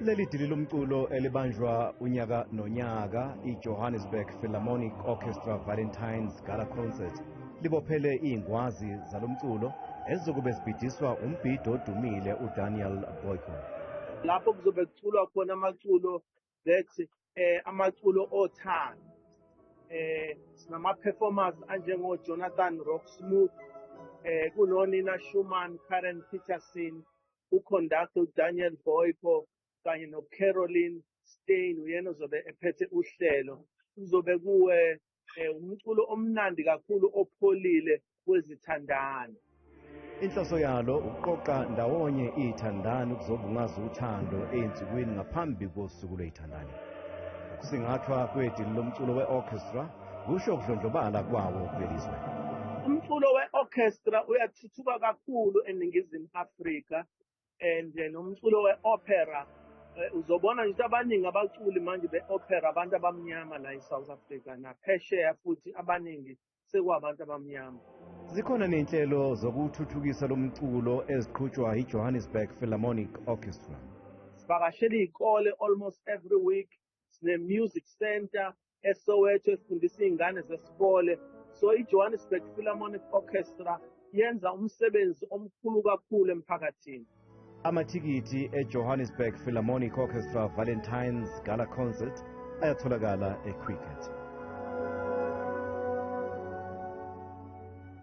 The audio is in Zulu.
Leli dili lomculo elibanjwa unyaka nonyaka, i-Johannesburg Philharmonic Orchestra Valentine's Gala Concert, libophele iy'ngwazi zalomculo ezizokube zibhidiswa umbhido odumile uDaniel Boyko. Lapho kuzobe kuculwa khona amaculo that amaculo othando. Sinama performers anjengo Jonathan Roxmouth, kunoNina Schumann, Karen Peterson, uconductor Daniel Boyko kanye noCaroline Stein, uyena ozobe ephethe uhlelo. Kuzobe kuwe umculo omnandi kakhulu opholile wezithandani. Inhloso yalo ukuqoqa ndawonye iy'thandani ukuzobungaza uthando ey'nsukwini ngaphambi kosuku lwey'thandani. Ukusingathwa kwedili lomculo we-orchestra kusho ukudlondlobala kwawo kuleli zwe. Umculo we-orchestra uyathuthuka kakhulu eNingizimu Afrika, and nomculo we-opera, uzobona nje abaningi abaculi manje be-opera abantu abamnyama la e-South Africa naphesheya, futhi abaningi sekuwabantu abamnyama. Zikhona ney'nhlelo zokuthuthukisa lo mculo eziqhutshwa i-Johannesburg Philharmonic Orchestra. Sivakashela iy'kole almost every week. Sine-music center eSoweto esifundisa iy'ngane zesikole. So i-Johannesburg Philharmonic Orchestra yenza umsebenzi omkhulu kakhulu emphakathini. Amathikithi e-Johannesburg Philharmonic Orchestra Valentine's Gala Concert ayatholakala eQuicket.